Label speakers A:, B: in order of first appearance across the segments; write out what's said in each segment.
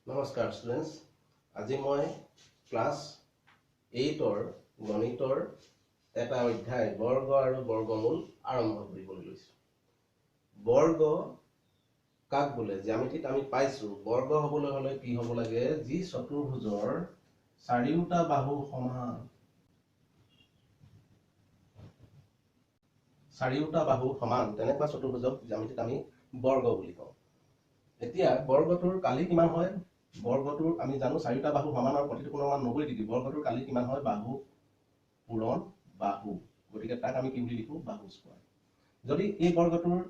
A: নমস্কাৰ ষ্টুডেণ্টছ, আজি মই ক্লাছ 8ৰ গণিতৰ এটা অধ্যায় বৰ্গ আৰু বৰ্গমূল আৰম্ভ কৰিবলৈ লৈছোঁ। বৰ্গ কাক বোলে? জ্যামিতিত আমি পাইছোঁ বৰ্গ হ'বলৈ হ'লে কি হ'ব লাগে? যি চতুৰ্ভুজৰ চাৰিওটা বাহু সমান, চাৰিওটা বাহু সমান তেনেকুৱা চতুৰ্ভুজক জ্যামিতিত আমি বৰ্গ বুলি কওঁ। এতিয়া বৰ্গটোৰ কালি কিমান হয়? বৰ্গটোৰ আমি জানো চাৰিটা বাহু সমান আৰু প্ৰতিটো কোণৰ মান 90 ডিগ্ৰী। বৰ্গটোৰ কালি কিমান হয়? বাহু পূৰণ বাহু, গতিকে তাক আমি কি বুলি লিখো? বাহু স্কোৱাৰ। যদি এই বৰ্গটোৰ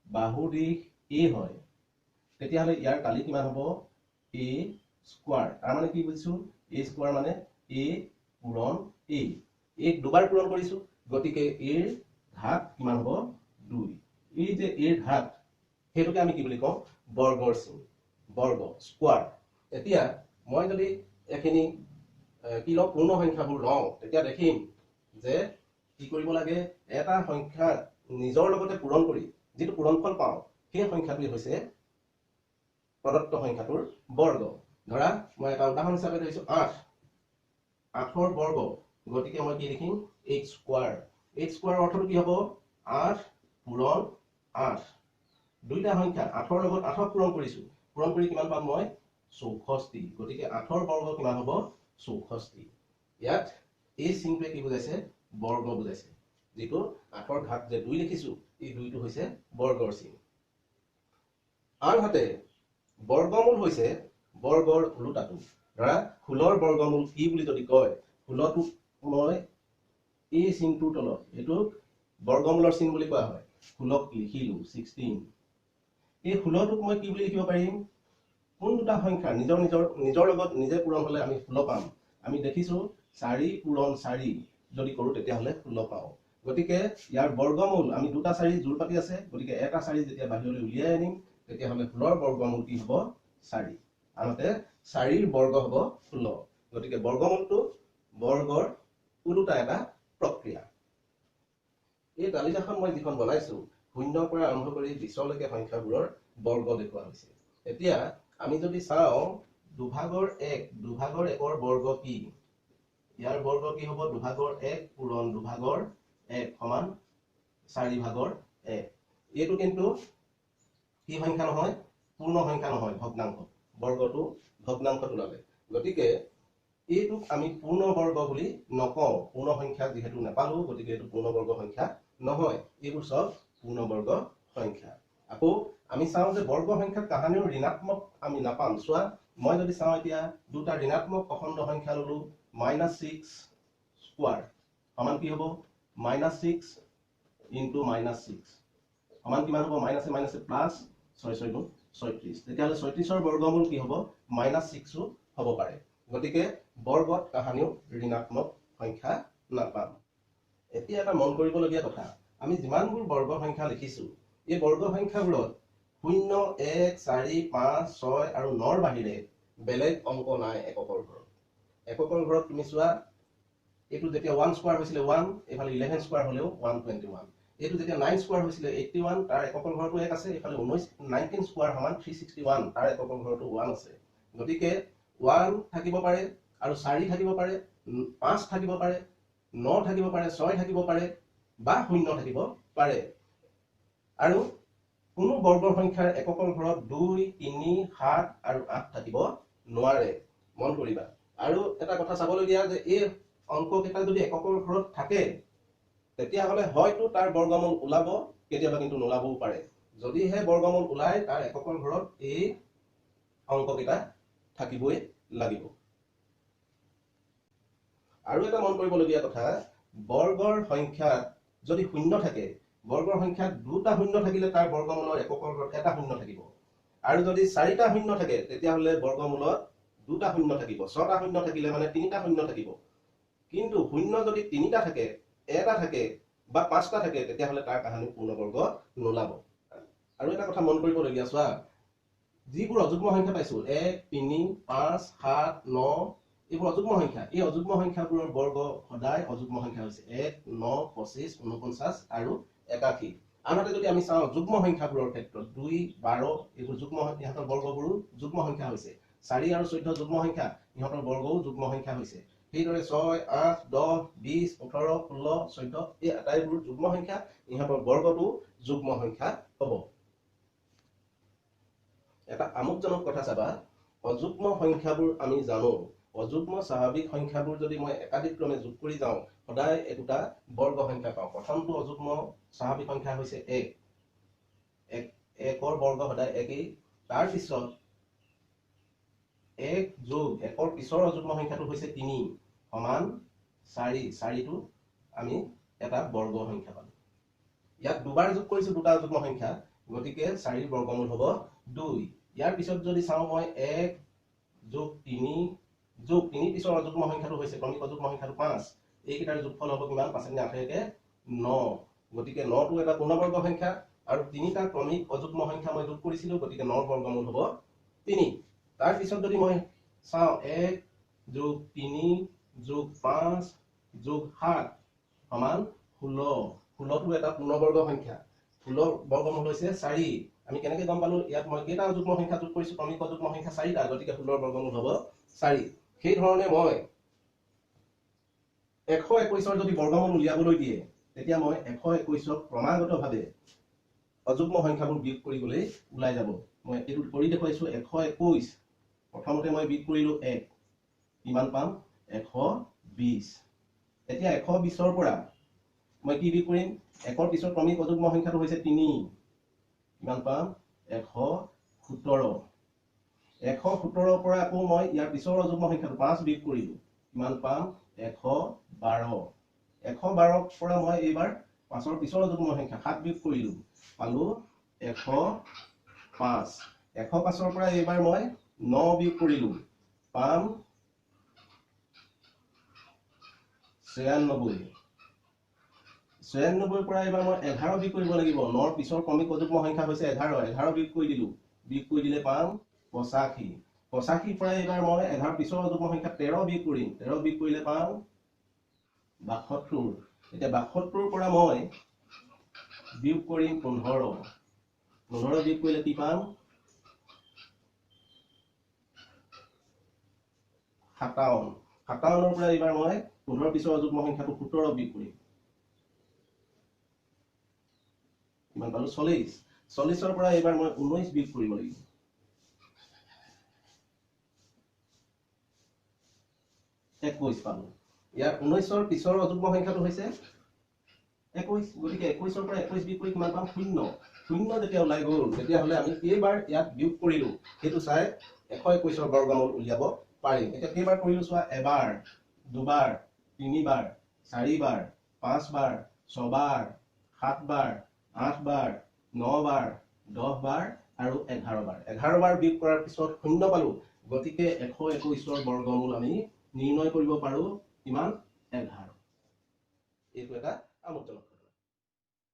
A: বাহু দিশ এ হয় তেতিয়াহ'লে ইয়াৰ কালি কিমান হ'ব? এ স্কোৱাৰ। তাৰ মানে কি বুজিছো? এ স্কোৱাৰ মানে এ পূৰণ এ, এক দুবাৰ পূৰণ কৰিছো, গতিকে এৰ ঘাত কিমান হ'ব? 2। এই যে এৰ ঘাত, সেইটোকে আমি কি বুলি কওঁ? বৰ্গৰ চিন, বৰ্গ স্কোৱাৰ। এতিয়া মই যদি এইখিনি কি লওঁ, পূৰ্ণ সংখ্যাবোৰ লওঁ, তেতিয়া দেখিম যে কি কৰিব লাগে, এটা সংখ্যা নিজৰ লগতে পূৰণ কৰি যিটো পূৰণফল পাওঁ সেই সংখ্যাটোৱে হৈছে প্ৰদত্ত সংখ্যাটোৰ বৰ্গ। ধৰা মই এটা উদাহৰণ হিচাপে ধৰিছোঁ 8, 8ৰ বৰ্গ, গতিকে মই কি লিখিম? 8 স্কোৱাৰ। 8 স্কোৱাৰৰ অৰ্থটো কি হ'ব? 8 পূৰণ 8। দুইটা সংখ্যা 8ৰ লগত 8ক পূৰণ কৰিছোঁ, পূৰণ কৰি কিমান পাম মই? 64। গতিকে 8ৰ বৰ্গ কিমান হ'ব? 64। ইয়াত এই চিনটোৱে কি বুজাইছে? বৰ্গ বুজাইছে। যিটো 8ৰ ঘাত যে 2 লিখিছোঁ, এই 2টো হৈছে বৰ্গৰ চিন। আনহাতে বৰ্গমূল হৈছে বৰ্গৰ ওলোটাটো। ধৰা 16ৰ বৰ্গমূল কি বুলি যদি কয়, 16টোক মই এই চিনটোৰ তলত, এইটো বৰ্গমূলৰ চিন বুলি কোৱা হয়, 16ক লিখিলোঁ 16। এই 16টোক মই কি বুলি লিখিব পাৰিম? কোন দুটা সংখ্যা নিজৰ নিজৰ নিজৰ লগত নিজে পূৰণ হ'লে আমি 16 পাম? আমি দেখিছোঁ 4 পূৰণ 4 যদি কৰোঁ তেতিয়াহ'লে 16 পাওঁ। গতিকে ইয়াৰ বৰ্গমূল আমি দুটা 4 জোৰ পাতি আছে, গতিকে এটা 4 যেতিয়া বাহিৰলৈ উলিয়াই আনিম তেতিয়াহ'লে 16ৰ বৰ্গমূল কি হ'ব? 4। আনহাতে 4ৰ বৰ্গ হ'ব 16। গতিকে বৰ্গমূলটো বৰ্গৰ ওলোটা এটা প্ৰক্ৰিয়া। এই তালিকাখন মই যিখন বনাইছোঁ, 0ৰ পৰা আৰম্ভ কৰি 20লৈকে সংখ্যাবোৰৰ বৰ্গ দেখুওৱা হৈছে। এতিয়া আমি যদি চাওঁ 2ভাগৰ 1, 2ভাগৰ 1ৰ বৰ্গ কি? ইয়াৰ বৰ্গ কি হ'ব? 2ভাগৰ 1 পূৰণ 2ভাগৰ 1 সমান 4ভাগৰ 1। এইটো কিন্তু কি সংখ্যা নহয়? পূৰ্ণ সংখ্যা নহয়, ভগ্নাংশ। বৰ্গটো ভগ্নাংশত ওলালে, গতিকে এইটোক আমি পূৰ্ণ বৰ্গ বুলি নকওঁ। পূৰ্ণ সংখ্যা যিহেতু নাপালো, গতিকে এইটো পূৰ্ণবৰ্গ সংখ্যা নহয়। এইবোৰ চব পূৰ্ণবৰ্গ সংখ্যা। আকৌ আমি চাওঁ যে বৰ্গ সংখ্যাত কাহানিও ঋণাত্মক আমি নাপাম। চোৱা, মই যদি চাওঁ এতিয়া দুটা ঋণাত্মক অখণ্ড সংখ্যা ললো, -6 স্কোৱাৰ সমান কি হ'ব? -6 ইনটু -6 সমান কিমান হ'ব? মাইনাছে মাইনাছে প্লাছ, 6 6 গুণ 36। তেতিয়াহ'লে 36ৰ বৰ্গমূল কি হ'ব? -6ও হ'ব পাৰে। গতিকে বৰ্গত কাহানিও ঋণাত্মক সংখ্যা নাপাম। এতিয়া এটা মন কৰিবলগীয়া কথা, আমি যিমানবোৰ বৰ্গ সংখ্যা লিখিছোঁ, এই বৰ্গ সংখ্যাবোৰত 0, 1, 4, 5, 6 আৰু 9ৰ বাহিৰে বেলেগ অংক নাই এককৰ ঘৰত। এককৰ ঘৰত তুমি চোৱা, এইটো যেতিয়া 1 স্কোৱাৰ হৈছিলে 1, এইফালে 11 স্কোৱাৰ হ'লেও 121। এইটো যেতিয়া 9 স্কোৱাৰ হৈছিলে 81, তাৰ এককৰ ঘৰতো 1 আছে। এইফালে 19 স্কোৱাৰ সমান 361, তাৰ এককৰ ঘৰতো 1 আছে। গতিকে 1 থাকিব পাৰে আৰু 4 থাকিব পাৰে, 5 থাকিব পাৰে, 9 থাকিব পাৰে, 6 থাকিব পাৰে বা 0 থাকিব পাৰে। আৰু কোনো বৰ্গৰ সংখ্যাৰ এককৰ ঘৰত 2, 3, 7 আৰু 8 থাকিব নোৱাৰে, মন কৰিবা। আৰু এটা কথা চাবলগীয়া যে এই অংককেইটা যদি এককৰ ঘৰত থাকে তেতিয়াহ'লে হয়তো তাৰ বৰ্গমূল ওলাব, কেতিয়াবা কিন্তু নোলাবও পাৰে। যদিহে বৰ্গমূল ওলায় তাৰ এককৰ ঘৰত এই অংককেইটা থাকিবই লাগিব। আৰু এটা মন কৰিবলগীয়া কথা, বৰ্গৰ সংখ্যাত যদি 0 থাকে, বৰ্গৰ সংখ্যাত দুটা 0 থাকিলে তাৰ বৰ্গমূলৰ এককৰ ঘৰত এটা 0 থাকিব। আৰু যদি 4টা 0 থাকে তেতিয়াহ'লে বৰ্গমূলত দুটা 0 থাকিব। 6টা 0 থাকিলে মানে 3টা 0 থাকিব। কিন্তু 0 যদি 3টা থাকে, এটা থাকে বা 5টা থাকে তেতিয়াহ'লে তাৰ কাহানিও পূৰ্ণবৰ্গ নোলাব। আৰু এটা কথা মন কৰিবলগীয়া, চোৱা, যিবোৰ অযুগ্ম সংখ্যা পাইছো 1, 3, 5, 7, 9, এইবোৰ অযুগ্ম সংখ্যা। এই অযুগ্ম সংখ্যাবোৰৰ বৰ্গ সদায় অযুগ্ম সংখ্যা হৈছে 1, 9, 25, 49 আৰু 81। আনহাতে যদি আমি চাওঁ যুগ্ম সংখ্যাবোৰৰ ক্ষেত্ৰত 2, 12, এইবোৰ যুগ্ম, ইহঁতৰ বৰ্গবোৰো যুগ্ম সংখ্যা হৈছে। 4 আৰু 14 যুগ্ম সংখ্যা, ইহঁতৰ বৰ্গও যুগ্ম সংখ্যা হৈছে। সেইদৰে 6, 8, 10, 20, 18, 16, 14 এই আটাইবোৰ যুগ্ম সংখ্যা, ইহঁতৰ বৰ্গটো যুগ্ম সংখ্যা হ'ব। এটা আমোদজনক কথা চাবা, অযুগ্ম সংখ্যাবোৰ আমি জানো, অযুগ্ম স্বাভাৱিক সংখ্যাবোৰ যদি মই একাদিক্ৰমে যোগ কৰি যাওঁ সদায় একোটা বৰ্গ সংখ্যা পাওঁ। প্ৰথমটো অযুগ্ম স্বাভাৱিক সংখ্যা হৈছে 1, 1ৰ বৰ্গ সদায় 1। তাৰপিছত 1 যোগ 1ৰ পিছৰ অযুগ্ম সংখ্যাটো হৈছে 3 সমান 4, 4টো আমি এটা বৰ্গ সংখ্যা পালো। ইয়াত দুবাৰ যোগ কৰিছো দুটা অযুগ্ম সংখ্যা, গতিকে 4ৰ বৰ্গমূল হ'ব 2। ইয়াৰ পিছত যদি চাওঁ মই 1 যোগ 3 যোগ 3 পিছৰ অযুগ্ম সংখ্যাটো হৈছে ক্ৰমিক অযুগ্ম সংখ্যাটো 5, এইকেইটাৰ যোগফল হ'ব কিমান? 5 3 8 1 9, গতিকে 9টো এটা পূৰ্ণবৰ্গ সংখ্যা আৰু তিনিটা ক্ৰমিক অযুগ্ম সংখ্যা মই যোগ কৰিছিলো, গতিকে 9ৰ বৰ্গমূল হ'ব 3। তাৰ পিছত যদি মই চাওঁ 1 যোগ 3 যোগ 5 যোগ 7 সমান 16, 16টো এটা পূৰ্ণবৰ্গ সংখ্যা, 16 বৰ্গমূল হৈছে 4। আমি কেনেকৈ গম পালো? ইয়াত মই কেইটা অযুগ্ম সংখ্যা যোগ কৰিছো? ক্ৰমিক অযুগ্ম সংখ্যা 4টা, গতিকে 16ৰ বৰ্গমূল হ'ব 4। সেই ধৰণে মই 121ৰ যদি বৰ্গমূল উলিয়াবলৈ দিয়ে, তেতিয়া মই 121ক ক্ৰমাগতভাৱে অযুগ্ম সংখ্যাবোৰ বিয়োগ কৰি গ'লেই ওলাই যাব। মই এইটো কৰি দেখুৱাইছো। 121 প্ৰথমতে মই বিয়োগ কৰিলো 1, কিমান পাম? 120। এতিয়া 120ৰ পৰা মই কি বিয়োগ কৰিম? 1ৰ পিছৰ ক্ৰমিক অযুগ্ম সংখ্যাটো হৈছে 3, কিমান পাম? 117। 117ৰ পৰা আকৌ মই ইয়াৰ পিছৰ অযুগ্ম সংখ্যাটো 5 বিয়োগ কৰিলো, কিমান পাম? 112। 112ৰ পৰা মই এইবাৰ 5ৰ পিছৰ অযুগ্ম সংখ্যা 7 বিয়োগ কৰিলো, পালো 105। 105ৰ পৰা এইবাৰ মই 9 বিয়োগ কৰিলো, পাম 96। 96ৰ পৰা এইবাৰ মই 11 বিয়োগ কৰিব লাগিব, 9ৰ পিছৰ ক্ৰমিক অযুগ্ম সংখ্যা হৈছে 11, 11 বিয়োগ কৰি দিলো, বিয়োগ কৰি দিলে পাম 85। 85ৰ পৰা এইবাৰ মই 11 পিছৰ অযুগ্ম সংখ্যা 13 বিয়োগ কৰিম, 13 বিয়োগ কৰিলে পাম 72। এতিয়া 72ৰ পৰা মই বিয়োগ কৰিম 15, 15 বিয়োগ কৰিলে কি পাম? 57। 57ৰ পৰা এইবাৰ মই 15 পিছৰ অযুগ্ম সংখ্যাটো 17 বিয়োগ কৰিম, কিমান পালো? 40। 40ৰ পৰা এইবাৰ মই 19 বিয়োগ কৰিব লাগিব, 21 পালো। ইয়াৰ 19ৰ পিছৰ অযুগ্ম সংখ্যাটো হৈছে 21, গতিকে 21ৰ পৰা 21 বিয়োগ কৰি কিমান পাম? 0। 0 যেতিয়া ওলাই গ'ল, তেতিয়াহ'লে আমি কেইবাৰ ইয়াত বিয়োগ কৰিলো সেইটো চাই 121ৰ বৰ্গমূল উলিয়াব পাৰিম। এতিয়া কেইবাৰ কৰিলো চোৱা, এবাৰ, দুবাৰ, তিনিবাৰ, চাৰিবাৰ, পাঁচবাৰ, ছবাৰ, সাতবাৰ, আঠবাৰ, নবাৰ, দহবাৰ আৰু 11বাৰ। 11বাৰ বিয়োগ কৰাৰ পিছত 0 পালো, গতিকে 121ৰ বৰ্গমূল আমি নিৰ্ণয় কৰিব পাৰো কিমান? 11। এইটো এটা আমোদজনক।